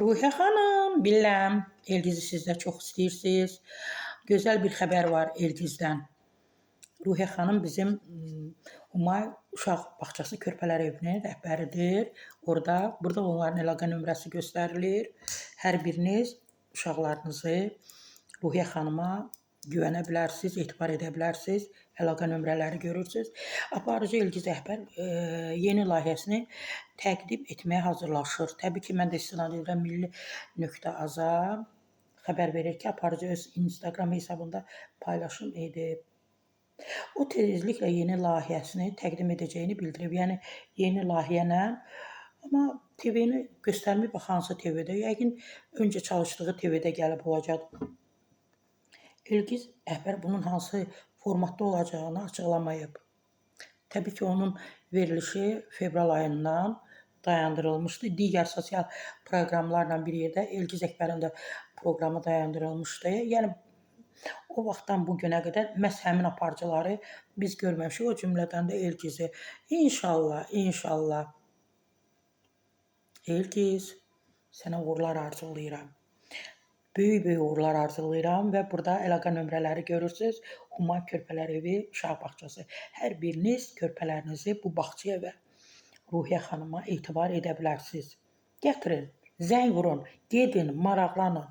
Ruhiyyə xanım, bilirəm, Elgizi siz də çox istəyirsiniz. Gözəl bir xəbər var Elgizdən. Ruhiyyə xanım bizim Humay Uşaq Bağçası Körpələr Evinin rəhbəridir. Orada, burada onların əlaqə nömrəsi göstərilir. Hər biriniz uşaqlarınızı Ruhiyyə xanıma güvənə bilərsiniz, etibar edə bilərsiniz. Əlaqə nömrələri görürsüz. Aparıcı Elgiz Əhbər yeni layihəsini təqdim etməyə hazırlaşır. Təbii ki, mən də istinad edirəm milli.aza xəbər verir ki, aparıcı öz Instagram hesabında paylaşım edib. O tezliklə yeni layihəsini təqdim edəcəyini bildirib. Yəni yeni layihə ilə, amma TV-ni göstərməyib bax hansı TV-də. Yəqin öncə çalışdığı TV-də gəlib olacaq. Elgiz Əhbər bunun hansı formatda olacağını açıqlamayıb. Təbii ki, onun verilişi fevral ayından dayandırılmışdı. Digər sosial proqramlarla bir yerdə Elgiz Əkbərin də proqramı dayandırılmışdı. Yəni o vaxtdan bu günə qədər məhz həmin aparıcıları biz görməmişik. O cümlədən də Elgizi. İnşallah, inşallah. Elgiz, sənə uğurlar arzulayıram. Böyük-böyük uğurlar arzulayıram və burada əlaqə nömrələri görürsüz. Humay Körpələr Evi Uşaq Bağçası. Hər biriniz körpələrinizi bu bağçaya və Ruhiyyə xanıma etibar edə bilərsiniz. Gətirin, zəng vurun, gedin, maraqlanın.